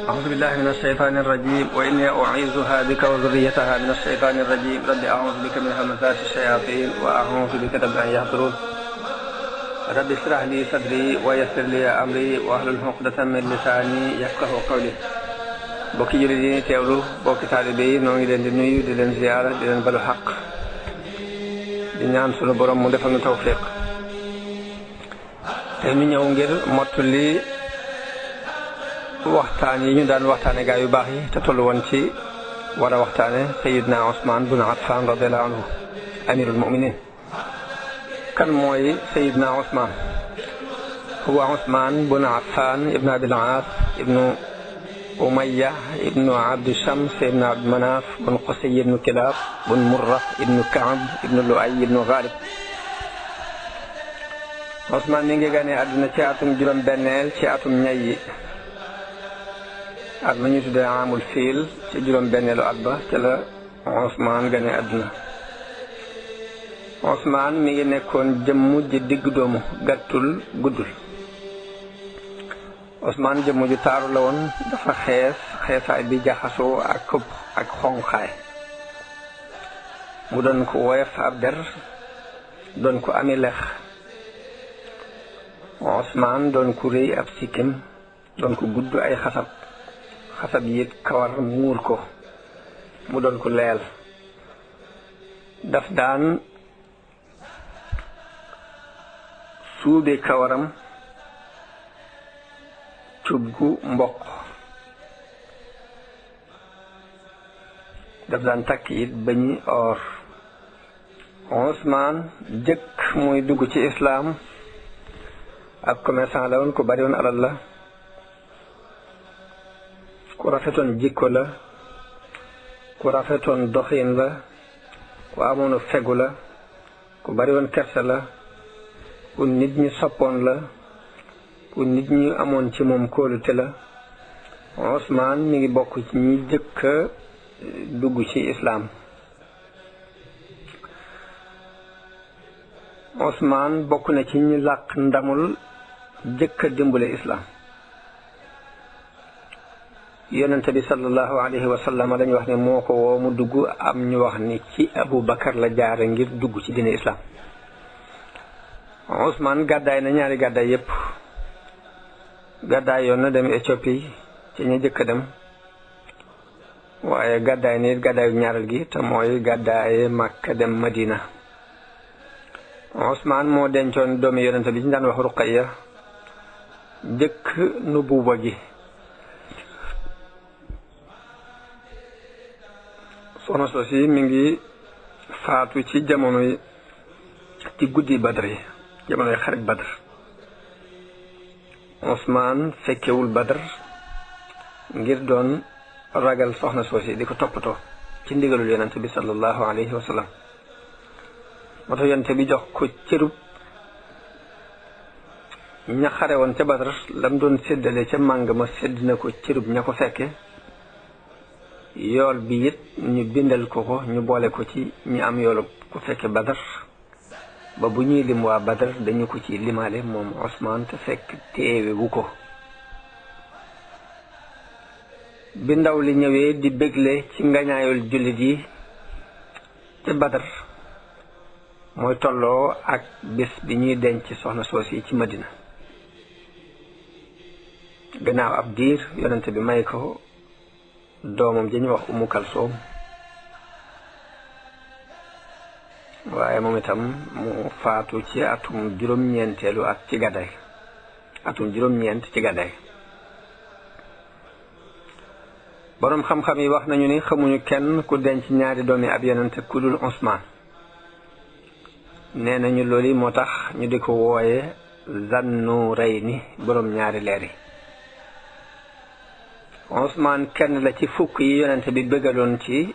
أعوذ بالله من الشيطان الرجيم وإني أعيذها بك وذريتها من الشيطان الرجيم رب أعوذ بك من همزات الشياطين وأعوذ بك رب أن يحضرون رب اشرح لي صدري ويسر لي أمري واحلل عقدة من لساني يفقهوا قولي bokki jullit yi teewlu bokki taalibe yi noo ngi leen di nuyu di leen ziyaara di leen balu xaq di ñaan sunu borom mu defal nu tawfiq te ñu ñëw ngir mottali waxtaan yi ñu daan waxtaane gaa yu baax yi te tollu woon ci war a waxtaane Sayyidna Usmaan bun Affaan radiyallahu anhu amirul mu'minin kan mooy Sayyidna Usmaan huwa Usmaan bun Affaan ibnu Abil Aas ibnu Umayya ibnu Abdi Shams ibnu Abdi Manaaf bun Qusay ibnu Kilaab bun Murra ibnu Kaab ibnu Lu'ay ibnu Gaalib Usmaan mi ngi gane àdduna ci atum juróom-benneel ci atum ñay yi at ma ñu tuddee amul fiil ci juróom-benneelu at ba ca la Usmaan gane àdduna Usmaan mi ngi nekkoon jëmm ji digg doomu gàttul guddul Usmaan jëmm ju taaru la woon dafa xeesaay bi jaxasoo ak xonqaay mu doon ko woyof ab der doon ko ami lex Usmaan doon ko rëy ab sikkim doon ko gudd ay xasab yit kawar muur ko mu doon ko leel daf daan suube kawaram cub gu mboq daf daan takk it bañi or Usmaan jëkk muy dugg ci islaam ab commerçant la woon ku bari woon alal la ku rafetoon jikko la ku rafetoon doxin la ku amoon fegu la ku bari woon kersa la ku nit ñi soppoon la ku nit ñi amoon ci moom kóolute la Usmaan mi ngi bokk ci ñi jëkk dugg ci islaam Usmaan bokk na ci ñi làq ndamul jëkk dimbale islaam yonente bi sallallahu alayhi wa sallam dañu wax ne moo ko woo mu dugg am ñu wax ni ci Abu Bakar la jaare ngir dugg ci diine islaam Usmaan gàddaay na ñaari gàddaay yépp gàddaay yoon na dem Éthiopie ci ñu jëkk dem waaye gàddaay nit gàddaayu ñaareel gi te mooy gàddaaye Makka dem Madina Usmaan moo dencoon doomi yonente bi ñu daan wax Ruqayya jëkk nubuwa gi soxna soosi mi ngi faatu ci jamonoy ci guddi Badr yi jamonoy xarit Badr Usmaan fekkewul Badr ngir doon ragal soxna soosi di ko toppatoo ci ndigalul yonente bi sallallahu alayhi wa sallam moo tax yonente bi jox ko cërub ña xare woon ca Badr lam doon séddale ca màng ma sédd na ko cërub ña ko fekke yool bi it ñu bindal ko ñu boole ko ci ñi am yoolu ku fekke Badr ba bu ñuy lim waa Badr dañu ko ci limaale moom Usmaan te fekk teewe wu ko bi ndaw li ñëwee di bégle ci ngañaayul jullit yi ca Badr mooy tolloo ak bés bi ñuy denc soxna soos yi ci Madina gannaaw ab diir yonente bi may ko doomam ji ñu wax Umu Kalsoom waaye moom itam mu faatu ci atum juróom-ñeenteelu at ci gàddaay atum juróom-ñeent ci gàddaay boroom xam-xam yi wax nañu ni xamuñu kenn ku denc ñaari doomi ab yonente ku dul Usmaan nee nañu loolu moo tax ñu di ko wooye Zannurayni boroom ñaari leer yi Usmaan kenn la ci fukk yi yonente bi bëggaloon ci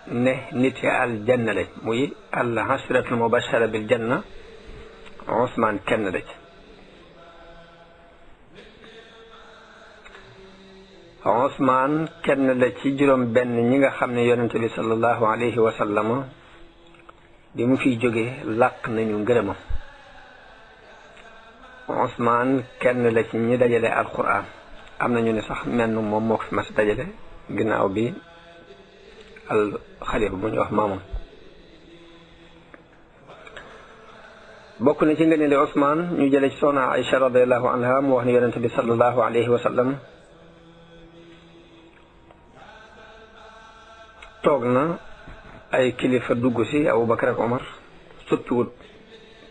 ne nit yi aljanna lañ muy al ashratul mubashara bil janna Ousmane kenn la ci. Ousmane kenn la ci juróom benn ñi nga xam ne yonente bi sallallahu alayhi wa sallam bi mu fiy jógee làq nañu ngërëmam. Ousmane kenn la ci ñi dajale alquran am nañu ne sax menn moom moo ko fi mas dajale ginnaaw bi al xalifa bu ñu wax Maamun. bokk na ci ngëneeli Ousmane ñu jële ci soxna Aïcha radiallahu anha mu wax ne yonente bi sallallahu alayhi wa sallam toog na ay kilifa dugg si Abubakar ak Omar soppiwut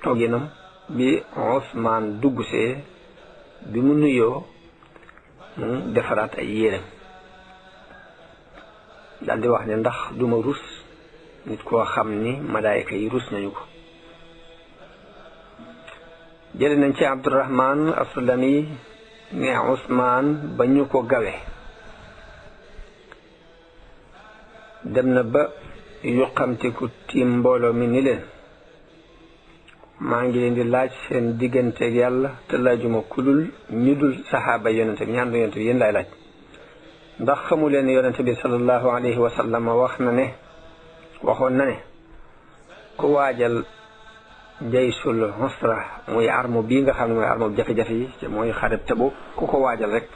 tooginam bi Ousmane dugg see bi mu nuyoo mu defaraat ay yéreem daal di wax ne ndax duma rus nit koo xam ni malaayika yi rus nañu ko. jële nañ ci Abdurahman Asulami ne Ousmane ba ñu ko gawe dem na ba yuqamtiku tiim mbooloo mi ni leen maa ngi leen di laaj seen digganteeg yàlla te laajuma kulul ñu dul saxaaba yonente bi ñaan yonente bi yéen laay laaj ndax xamu leen yonente bi sallallahu alayhi wa sallam waxoon na ne ku waajal jaysul usra muy arme bii nga xam ne mooy arme jafe-jafe yi te mooy xareb Tabuk ku ko waajal rek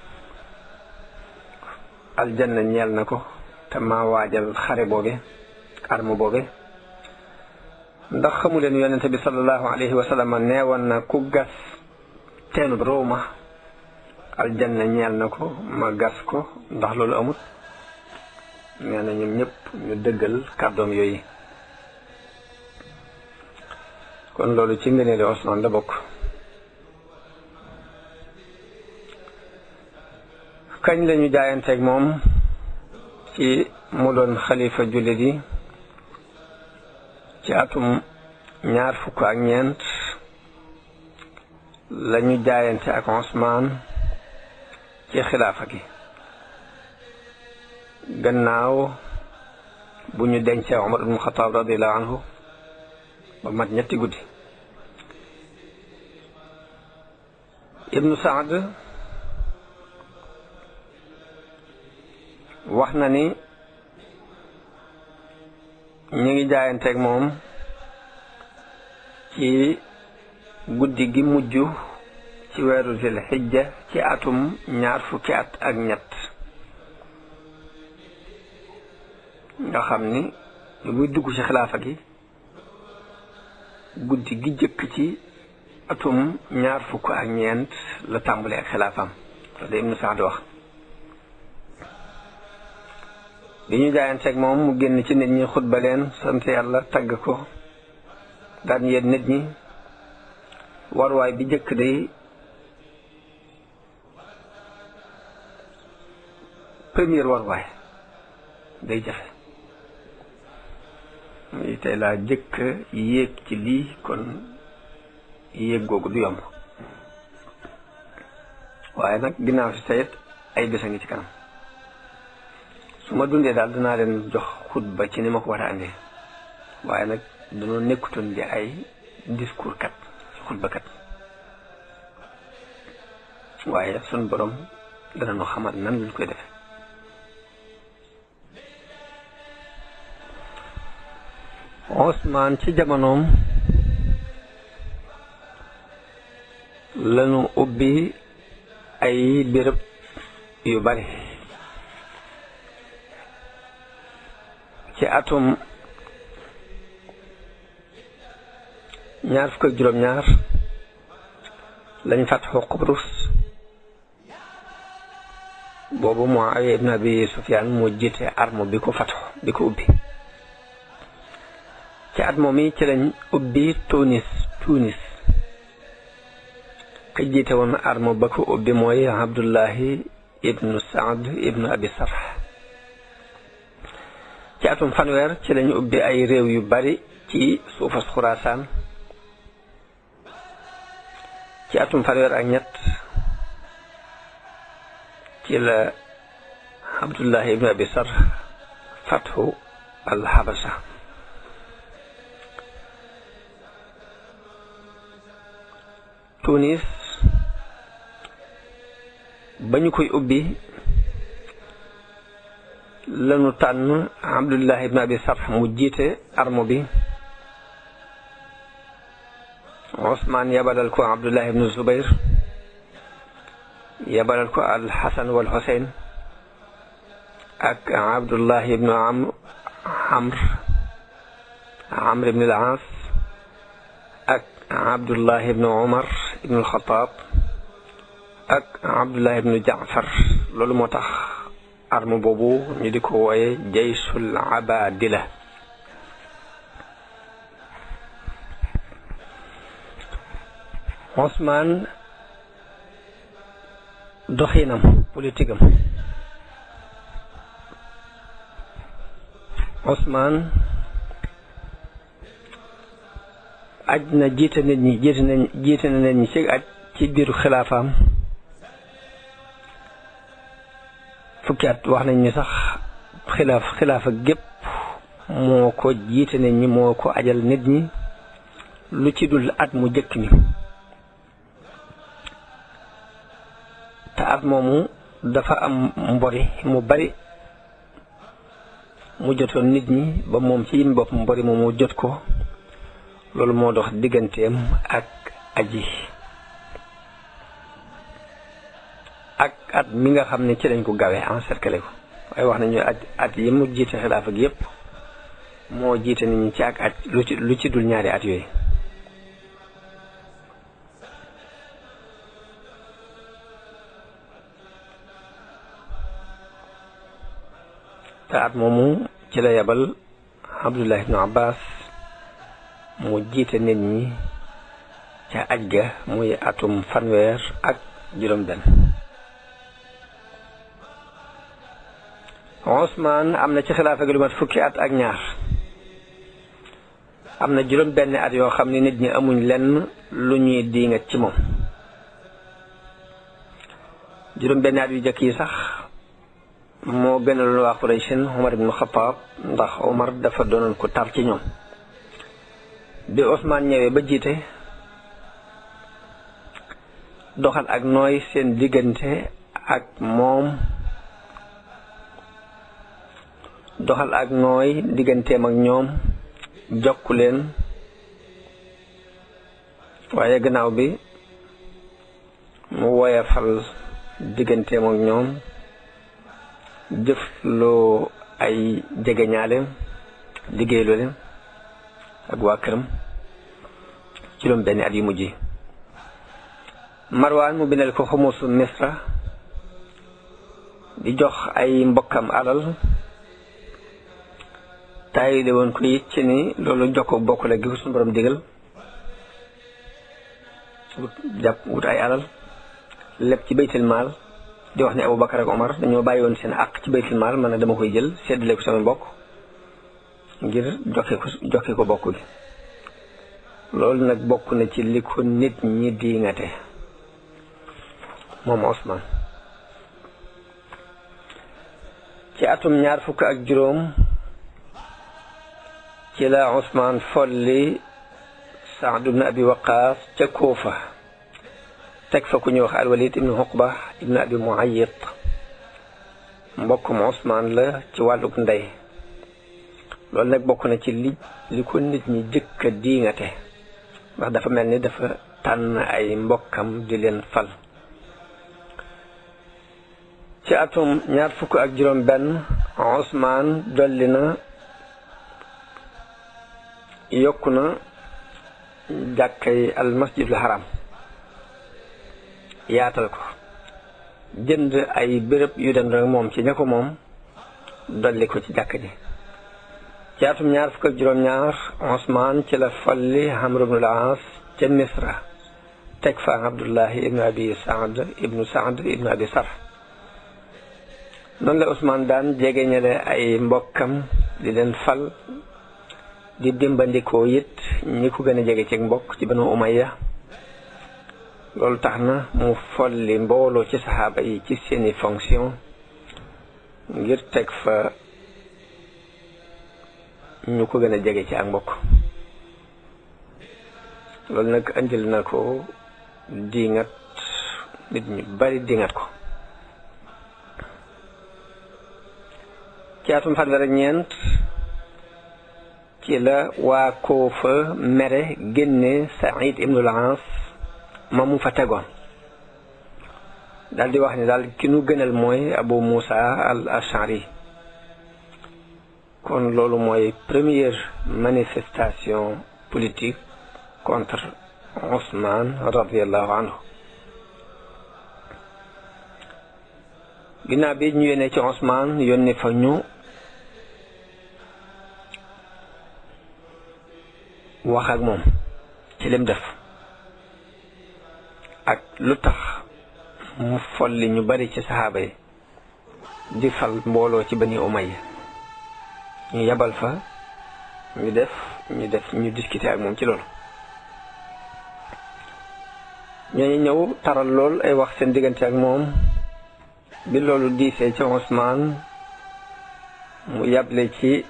aljanna ñeel na ko te maa waajal xare boobe arme boobe ndax xamu leen yonente bi sallallahu alayhi wa sallam neewoon na ku gas teenub Rooma aljanna ñeel na ko ma gas ko ndax loolu amut nee na ñoom ñëpp ñu dëggal kàddoom yooyu. kon loolu ci ngëneeli Ousmane la bokk. kañ lañu jaayanteeg moom ci mu doon xalifa jullit yi ci atum 24 lañu jaayante ak Ousmane ci xilaafa gi gannaaw bu ñu dencee Omar ibn Xataab radiyallahu anhu ba mat ñetti guddi. Ibnu Saad wax na ni ñu ngi jaayanteeg moom ci guddi gi mujj ci weeru Zil Hijja ci atum 20 nga xam ni lu muy dugg ci xilaafa gi guddi gi jëkk ci atum 20 la tàmbalee ak xilaafam loolu Ibnu Saad wax. bi ñu jaayanteeg moom mu génn ci nit ñi xutba leen sant yàlla tagg ko daan yéen nit ñi warwaay bi jëkk day première warwaay day jafe muy tey laa jëkk yéeg ci lii kon yéeg googu du yomb waaye nag ginnaaw si sayet ay bés a ngi ci kanam su ma dundee daal dinaa leen jox xutba ci ni ma ko war a andee waaye nag dañoo nekkutoon di ay discours kat xutba kat waaye sun borom dana nu xamal nan lañ koy defe. Ousmane ci jamonoom lañu ubbi ay béréb yu bari ci atum 22 lañ fatxu Qubrus boobu Muawiya ibn Abi Sufyaan moo jiite arme bi ko fatxu bi ko ubbi. ci at moom yi ci lañ ubbi Tunis ka jiite woon arme ba ko ubbi mooy Abdullahi ibnu Saad ibnu Abi Sarh. ci atum 1 ci lañ ubbi ay réew yu bari ci suufas Xuraasaan. ci atum 1 ci la Abdullahi ibnu Abi Sarh fatxu alxabasa. Tunis ba ñu koy ubbi lanu tànn Abdullah ibn Abi Sarh mu jiite armo bi. Ousmane yabalal ko Abdullah ibn Zubayr, yabalal ko al-Hasan wal Husayn ak Abdullah ibn Amr ibn al-As ak Abdullah ibn Umar ibn al-Khattab ak Abdullah ibn Jaafar. loolu moo tax arme boobu ñu di ko wooye jaysul abadila. Ousmane doxinam politique am. Ousmane aj na jiite na nit ñi ci aj ci biiru xilaafaam fukki at. wax nañ ni sax xilaafa gépp moo ko jiite nit ñi, moo ko ajal nit ñi, lu ci dul at mu jëkk mi. te at moomu dafa am mbori mu bari mu jotoon nit ñi ba moom ci yim bopp mbori moomu jot ko. loolu moo dox digganteem ak aji ak at mi nga xam ne ci lañ ko gawe encerclé ko. waaye wax nañu at yi mu jiite xilaafa gi yépp moo jiite nit ñi ci ak at lu ci dul ñaari at yooyu. te at moomu ci la yabal Abdullah ibn Abbas mu jiite nit ñi ca aj ga, muy atum fanweer ak juróom-benn. Ousmane am na ci xilaafa gi lu mat fukki at ak ñaar. am na juróom-benn at yoo xam ne nit ñi amuñ lenn lu ñuy diingat ci moom. juróom-benn at yu jëkk yi sax moo gënaloon waa Qurayshin Omar ibn Khattab, ndax Omar dafa doonoon ko tar ci ñoom. bi Ousmane ñëwee ba jiite, doxal ak nooy seen diggante ak moom, doxal ak nooy digganteem ak ñoom, jokku leen. waaye gannaaw bi mu woyafal digganteem ak ñoom, jëfloo ay jegeñaaleem, liggéeyloo leen ak waa këram juróom-benn at yu mujj. Marwaan mu bindal ko xumusu Misra, di jox ay mbokkam alal. taayile woon ko it ci ni loolu jokko bokk la gi ko suñu borom digal. wut ay alal lépp ci baytil maal, di wax ne Abubakar ak Omar dañoo bàyyi woon seen àq ci baytil maal, man na dama koy jël séddale ko sama mbokk ngir joxe ko bokk gi. loolu nag bokk na ci li ko nit ñi diingate moom Ousmane. ci atum 25 ci la Ousmane folli Saad ibn Abi Waqaas ca Kuufa, teg fa ku ñuy wax al-Walid ibn Uqba ibn Abi Muayyid. mbokkum Ousmane la ci wàlluk ndey. loolu nag bokk na ci li ko nit ñi jëkk a diingate, ndax dafa mel ni dafa tànn ay mbokkam di leen fal. ci atum 26 Ousmane dolli na yokku na jàkkay al masjidul haram, yaatal ko, jënd ay béréb yu dem rek moom ci ña ko moom, dolli ko ci jàkk ji. ci atum 22 Ousmane ci la folli Amr ibn al-As ca Misra, teg fa Abdullahi ibn Abi Saad ibn Abi Sarh. noonu la Ousmane daan jegeñale ay mbokkam di leen fal, di dimbandikoo it ñi ko gën a jege ci mbokk ci Banu Umayya. loolu tax na mu folli mbooloo ci saxaaba yi ci seeni fonction ngir teg fa ñu ko gën a jege ci ak mbokk. loolu nag andil na ko diingat, nit ñu bari diingat ko. ci atum fanweer ak ñeent ci la waa Kuufa mere génne Saïd ibnul Aas ma mu fa tegoon, daal di wax ni daal ki nu gënal mooy Abu Musa al Ashari. kon loolu mooy première manifestation politique contre Ousmane radiyallahu anhu. ginnaaw bi ñu yónnee ci Ousmane yónni fa ñu wax ak moom ci lim def ak lu tax mu folli ñu bari ci saxaaba yi di fal mbooloo ci Bani Umayya. ñu yabal fa ñu discuter ak moom ci loolu. ñooñu ñëw taral lool ay wax seen diggante ak moom. bi loolu diisee ci Ousmane mu yable ci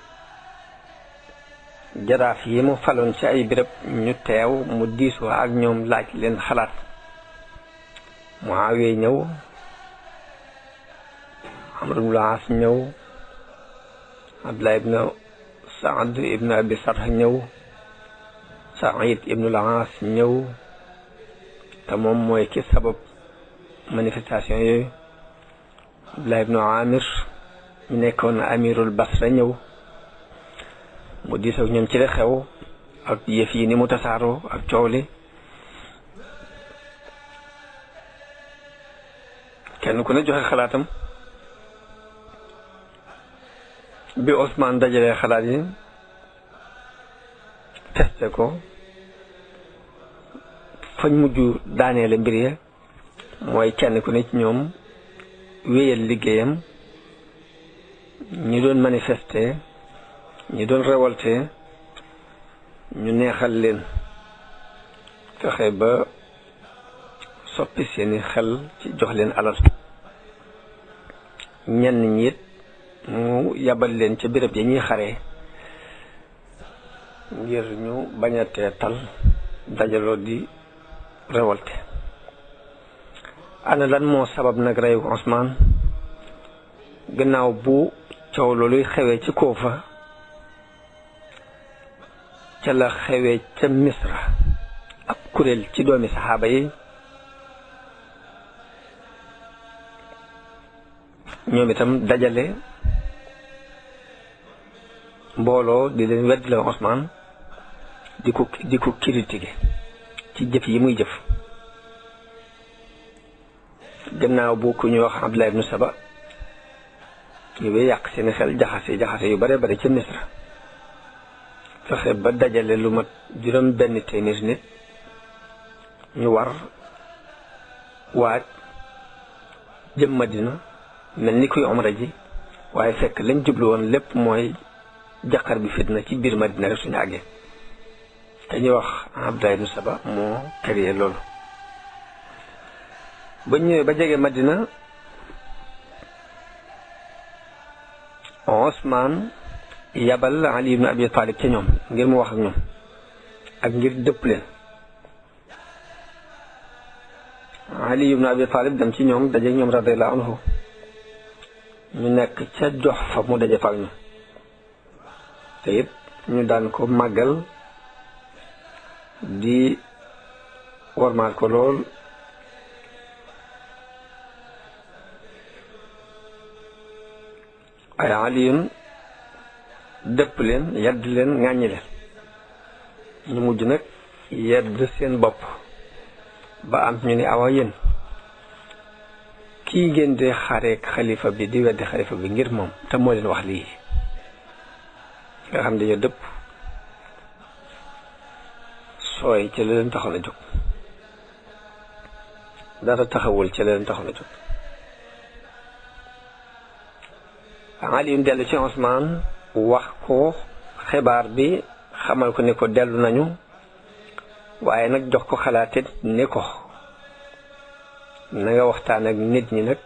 jaraaf yi mu faloon ci ay béréb ñu teew mu diisoo ak ñoom laaj leen xalaat. Muawiya ñëw, Amr ibn al-As ñëw, Abdullah ibn Saad ibn Abi Sarh ñëw, Saïd ibn al-As ñëw te moom mooy ki sabab manifestation yooyu. Abdullah ibn Amir ñu nekkoon amirul Basra ñëw mu diisoo ñoom ci la xew ak yëf yi ni mu tasaaroo ak coow li. kenn ku ne joxe xalaatam. bi Ousmane dajalee xalaat yi testé ko fañ mujj daaneele mbir ya mooy kenn ku ne ci ñoom wéyal liggéeyam. ñi doon manifester, ñi doon révolter ñu neexal leen, fexe ba soppi seeni xel ci jox leen alal. ñenn ñi it mu yabal leen ca béréb ya ñuy xaree ngir ñu bañatee tal dajaloo di révolte. ana lan moo sabab nag reyu Ousmane? gannaaw bu coow looluy xewee ci Kuufa ca la xewee ca Misra ab kuréel ci doomi saxaaba yi ñoom itam dajale mbooloo di leen weddi la Ousmane di ko critiquer ci jëf yi muy jëf. gannaaw bu ku ñuy wax Abdullah ibn Saba ñu yàq seeni xel jaxase yu bare bare ca Misra, fexe ba dajale lu mat juróom benn téeméer nit ñu war waaj jëm Madina mel ni kuy umra ji, waaye fekk lañ jublu woon lépp mooy jaqar bi fitna ci biir Madina rek suñu àggee. te ñuy wax Abdullah ibn Saba moo créé loolu. ba ñëwee ba jege Madina, Ousmane yabal Ali ibn Abi Talib ca ñoom ngir mu wax ak ñoom ak ngir dëpp leen. Ali ibn Abi Talib dem ci ñoom daje ñoom radiyallahu anhu ñu nekk ca Juhfa mu daje fa ak ñoom. te it ñu daan ko màggal di wormaal ko lool. ay Aliyun dëpp leen, yedd leen, ŋàññi leen. ñu mujj nag yedd seen bopp ba am ñu ni awa yéen kii ngeen di xareek xalifa bi di weddi xalifa bi ngir moom te moo leen wax lii, nga xam dañoo dëpp sooy ci la leen taxoon a jóg, dara taxawul ci la leen taxoon a jóg. Aliyun dellu ci Ousmane wax ko xibaar bi, xamal ko ni ko dellu nañu, waaye nag jox ko xalaatit ni ko na nga waxtaan ak nit ñi nag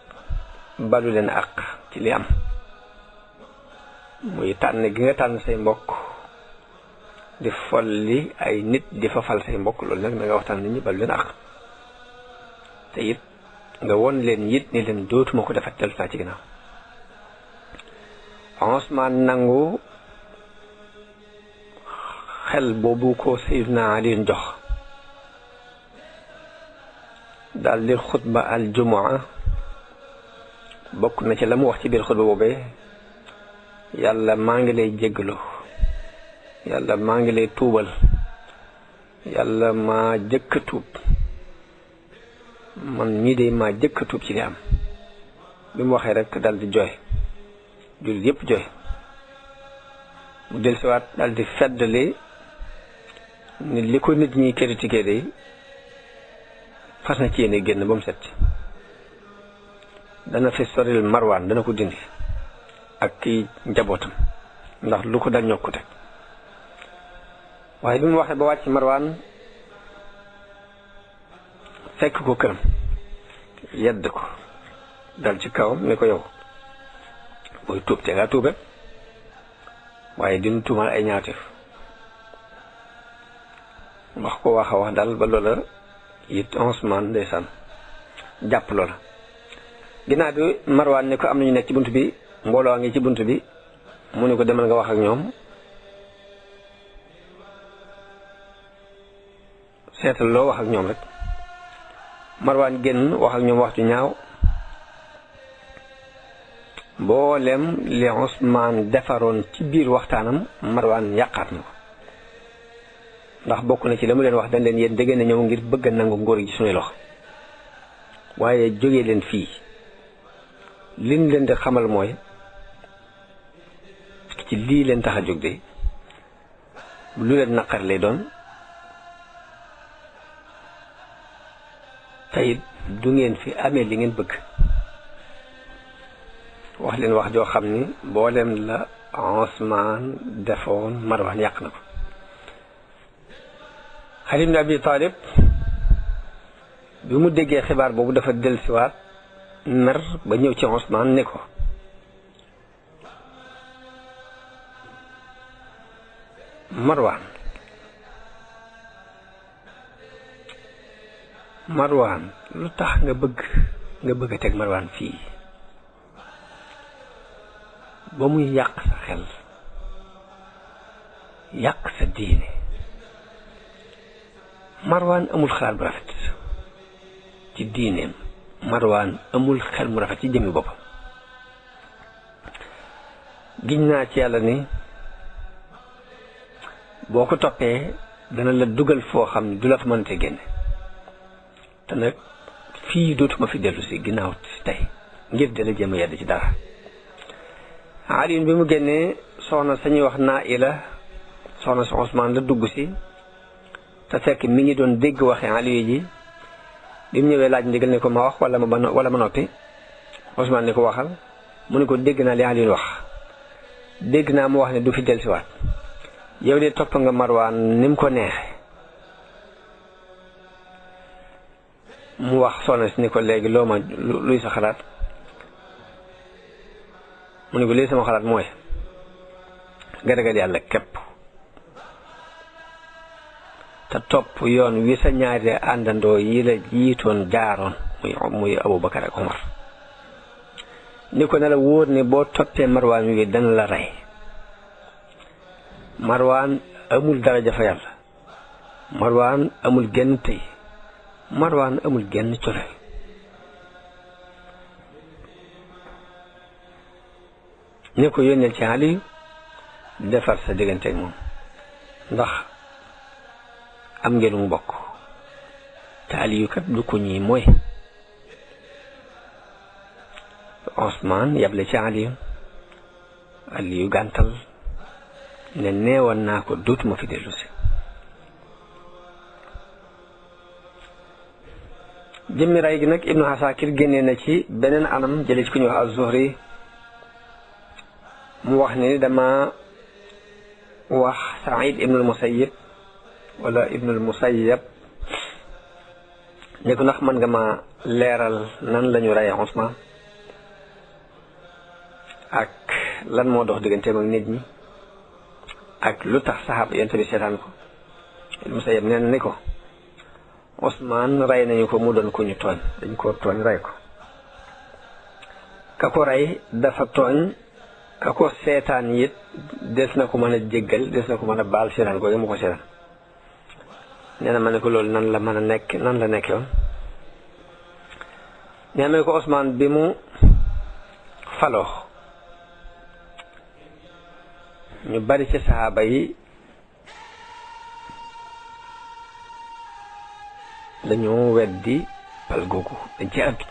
balu leen àq ci li am, muy tànn gi nga tànn say mbokk di folli ay nit di fa fal say mbokk loolu nag na nga waxtaan nit ñi balu leen àq te it nga won leen it ni leen dootuma ko defat tel saa ci ginnaaw Usmaan nangu xel boobu ko Sayyidina Ali jox daal di xutba al jumaa bokk na ci la mu wax ci biir xutba boobee yàlla maa ngi lay jéggalu yàlla maa ngi lay tuubal yàlla maa jëkk a tuub man mii de maa jëkk a tuub ci li am bi mu waxee rek daal di jooy jullit yépp jooy mu dellusiwaat daal di feddali ni li ko nit ñi critiqué de fas na ci yéene génn ba mu set dana fi soril Marwaan dana ko dindi ak kii njabootam ndax lu ko dal ñokku teg waaye bi mu waxee ba wàcc Marwaan fekk ko këram yedd ko dal ci kawam ne ko yow booy tuub te nga tuube waaye dinu tuumal ay ñaawteef wax ko wax a wax daal ba loola it Usmaan ndeysaan jàpp loola ginnaaw bi Marwaan ne ko am nañu nekk ci bunt bi mbooloo a ngi ci bunt bi mu ne ko demal nga wax ak ñoom seetal loo wax ak ñoom rek Marwaan génn wax ak ñoom wax ju ñaaw mboolem li Usmaan defaroon ci biir waxtaanam Marwaan yàqaat na ko ndax bokk na ci la mu leen wax dañ leen yéen dégg na ñëw ngir bëgg a nangu ngóor gi suñuy loxo waaye jógee leen fii liñ leen di xamal mooy ci lii leen tax a jóg de lu leen naqar lay doon tayit du ngeen fi amee li ngeen bëgg wax leen wax joo xam ni mboolem la Usmaan defoon Marwaan yàq na ko Ali ibn Abi Talib bi mu déggee xibaar boobu dafa dellusiwaat mer ba ñëw ci Usmaan ne ko Marwaan lu tax nga bëgg a teg Marwaan fii ba muy yàq sa xel yàq sa diine Marwaan amul xalaat bu rafet ci diineem Marwaan amul xel mu rafet ci jëmmi boppam giñ naa ci yàlla ni boo ko toppee dana la dugal foo xam ne du la fa mënate génne te nag fii dootuma fi dellu si ginnaaw si tey ngir dala jéem a yedd ci dara Ali bi mu génnee soxna sañuy wax Naila soxna si Usmaan la dugg si te fekk mi ngi doon dégg waxe Ali ji bi mu ñëwee laaj ndigal ne ko ma wax wala ma noppi Usmaan ne ko waxal mu ne ko dégg naa li Ali wax dégg naa mu wax ne du fi dellusiwaat yow de topp nga Marwaan ni mu ko neexe mu wax soxna si ni ko léegi loo ma luy sa xalaat mu ne ko lii sama xalaat mooy nga ragal yàlla képp te topp yoon wi sa ñaari àndandoo yi la jiitoon jaaroon muy Abubakar ak Umar ni ko ne la wóor ne boo toppee Marwaan wi dana la rey Marwaan amul daraja fa yàlla Marwaan amul genn tey Marwaan amul genn cofe ne ko yónneel ci Ali defar sa digganteeg moom ndax am ngeen mu bokk te Ali yu kat du ko ñii mooy Usmaan yable ci Ali yu gàntal ne neewoon naa ko dootuma fi dellu si jëmmi ray gi nag Ibnu Asakir génnee na ci beneen anam jële ci ku ñuy wax Az-Zuhri mu wax ni dama wax Saïd ibnul Musayyib wala ibnul Musayyab ne ko ndax mën nga ma leeral nan lañu rey Usmaan ak lan moo dox digganteem ak nit ñi ak lu tax saxaaba yonent bi seetaan ko Musayyab nee na ni ko Ousmane rey nañu ko mu doon ku ñu tooñ dañ koo tooñ rey ko ka ko rey dafa tooñ ka ko seetaan it des na ko mën a jéggal des na ko mën a baal seetaan ko mu ko seetaan nee na ma ne ko loolu nan la mën a nekk nan la nekkee woon nee na ko Ousmane bi mu faloo ñu bari ci saxaaba yi dañoo weddi pal googu dañ ci àddu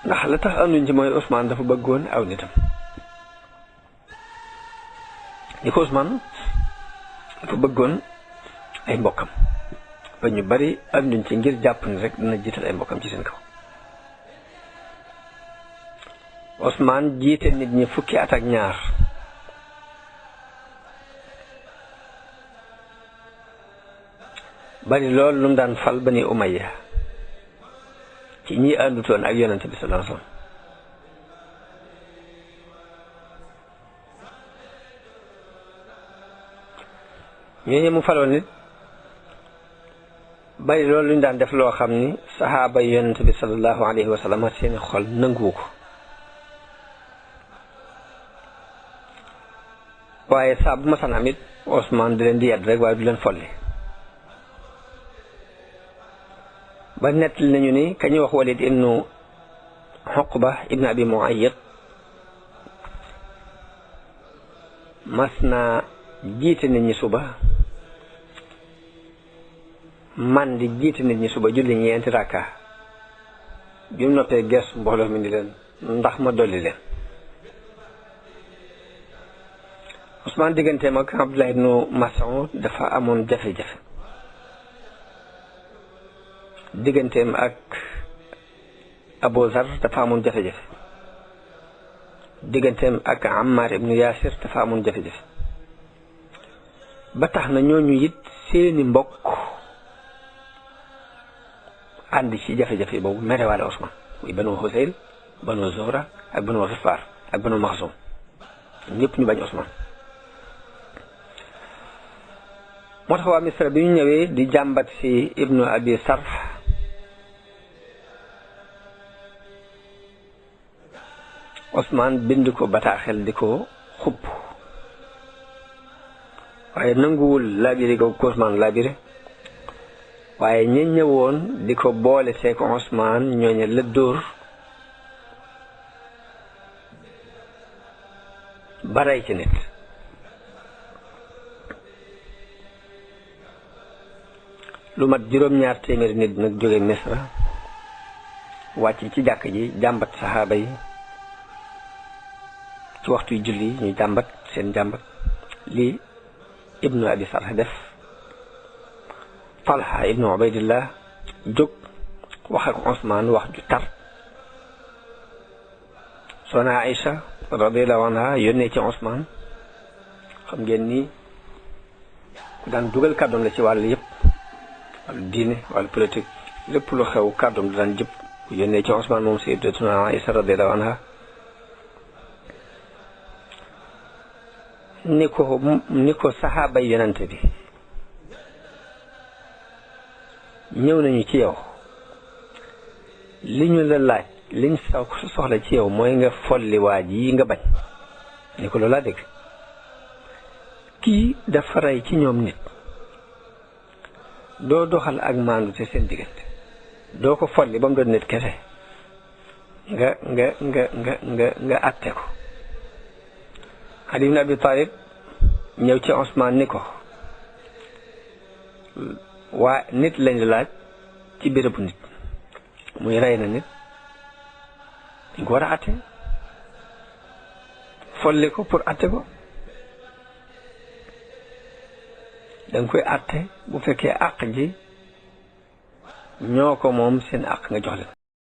ndax la tax ànduñ ci mooy Ousmane dafa bëggoon aw nitam ni ko Ousmane dafa bëggoon ay mbokkam ba ñu bari ànduñ ci ngir jàpp ni rek dina jiital ay mbokkam ci seen kaw Ousmane jiite nit ñi fukki at ak ñaar bari loolu lu mu daan fal Bani Umayya ci ñi àndutoon ak yonente bi sallallahu alayhi wasallam ñooñu mu faloon nit bari loolu lu ñu daan def loo xam ni saxaaba yonente bi sallallahu alayhi wasallam seeni xol nanguwu ko waaye saa bu ma san am it Ousmane di leen di yedd rek waaye du leen folli ba nettali nañu ni ka ñuy wax Walid ibnu Uqba ibnu Abi Muayyid mas naa jiite nit ñi suba man di jiite nit ñi suba julli ñeenti rakka bi mu noppee gestu mbooloo mi ni leen ndax ma dolli leen Ousmane digganteem ak Abdullah ibnu Mas'ud dafa amoon jafe-jafe digganteem ak Abu Zar dafa amoon jafe-jafe digganteem ak Ammar ibnu Yasir dafa amoon jafe-jafe ba tax na ñooñu it seeni mbokk ànd ci jafe-jafe boobu merewaale Ousmane muy Banu Husayl Banu Zuhra ak Banu Ghifar ak Banu Maxsum ñëpp ñu bañ Ousmane moo tax waa Misra bi ñu ñëwee di jàmbat ci ibnu Abi Sarh Ousmane bind ko bataaxel di ko xupp waaye nanguwul labiré ko Ousmane labiré waaye ña ñëwoon di ko boole seek Ousmane ñooñu la dóor baray ci nit lu mat juróom-ñaar téeméeri nit nag jóge Misra wàcc ci jàkk ji jàmbat saxaaba yi ci waxtu julli ñu jàmbat seen jàmbat lii ibnu Abi Sarh def Talha ibnu Ubaydillah jóg wax ak Ousmane wax ju tar soxna Aïcha radiyallahu anha yónnee ci Ousmane xam ngeen ni ku daan dugal kàddoom la ci wàll yëpp wàllu diine wàllu politique lépp lu xew kàddoom da daan jëpp yónnee ci Ousmane moom sayyidatuna Aïcha radiyallahu anha ni ko saxaaba yonante bi ñëw nañu ci yow li ñu la laaj liñ soxla ci yow mooy nga folli waaj yi nga bañ ni ko loolu laa dégg kii dafa rey ci ñoom nit doo doxal ak maandu te seen diggante doo ko folli ba mu doon nit kese nga àtte ko Ali ibn Abi Talib ñëw ci Ousmane ni ko waa nit lañ la laaj ci bérébu nit muy rey na nit dañ ko war a àtte folli ko pour àtte ko danga koy àtte bu fekkee àq ji ñoo ko moom seen àq nga jox leen